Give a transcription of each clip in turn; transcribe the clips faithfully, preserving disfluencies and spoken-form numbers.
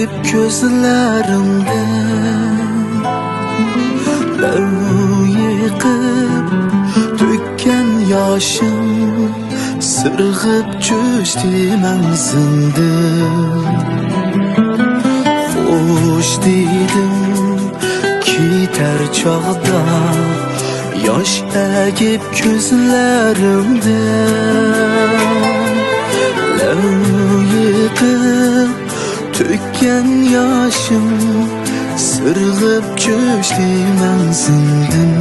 كۆزلىرىمدىن لەۋ يېقىپ تۆككەن ياشىم، سىرغىپ چۈشتى مەڭزىمدىن. خوش دېدىم كېتەر چاغدا، ياش ئەگىپ كۆزلىرىمدىن لەۋ يېقىپ تۆككەن ياشىم، سىرغىپ چۈشتى مەڭزىمدىن.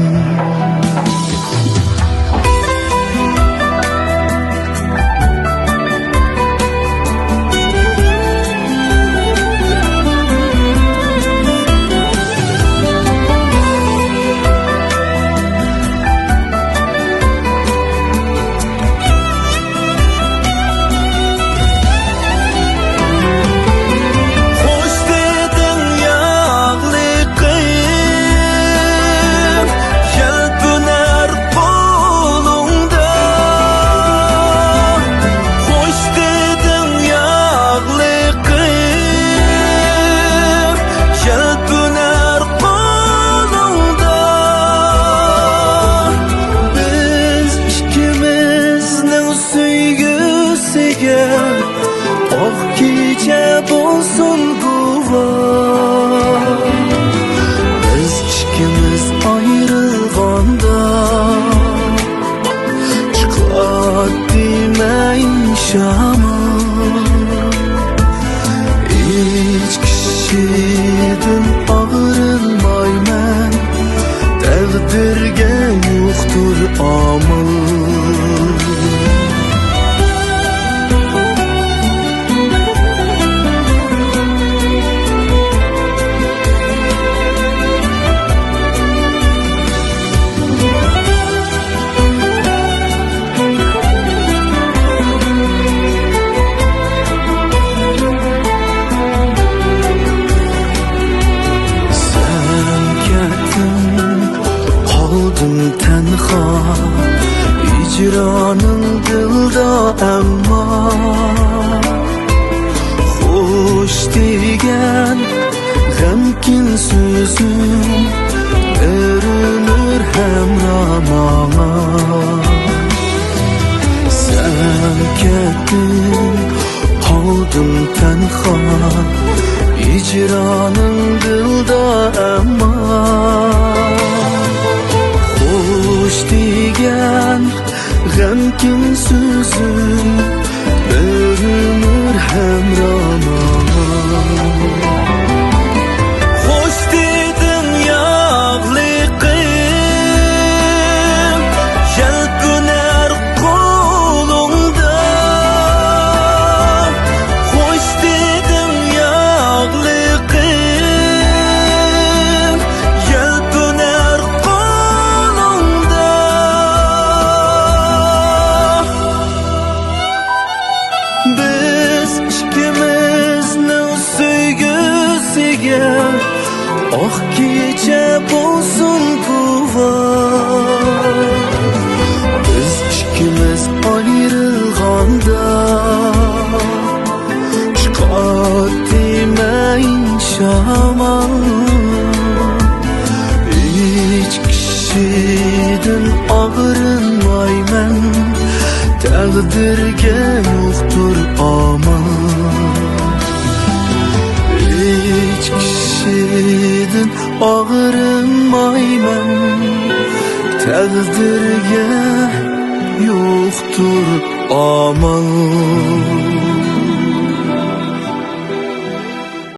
خوش دېدىڭ ياغلىقىم، يەلپۈنەر قولۇڭدا. خوش دېدىڭ ياغلىقىم، يەلپۈنەر قولۇڭدا. بىز ئىككىمىزنىڭ سۆيگۈسىگە ئاق كېچە بولسۇن گۇۋاھ. بىز ئىككىمىز ئايرىلغاندا، چىقاتتى مەن شامال. ھېچ كىشىدىن ئاغرىنمايمەن، تەقدىرگە يوقتۇر ئامال. سەن كەتتىڭ، قالدىم تەنھا، ھىجرانىڭ دىلدا ئەمما. خوش دېگەن غەمكىن سۆزۈڭ بىر ئۆمۈر ھەمراھ ماڭا. سەن كەتتىڭ، قالدىم تەنھا، ھىجرانىڭ دىلدا ئەمما. خوش دېگەن غەمكىن سۆزۈڭ بىر ئۆمۈر ھەمراھ ماڭا. خوش دېدىڭ ياغلىقىم، يەلپۈنەر قولۇڭدا. خوش دېدىڭ ياغلىقىم، يەلپۈنەر قولۇڭدا. بىز ئىككىمىزنىڭ سۆيگۈسىگە ئاق كېچە بولسۇن گۇۋاھ. بىز ئىككىمىز ئايرىلغاندا، چىقاتتى مەن شامال. ھېچ كىشىدىن ئاغرىنمايمەن، تەقدىرگە يوقتۇر ئامال. ھېچ كىشىدىن ئاغرىنمايمەن، تەقدىرگە يوقتۇر ئامال.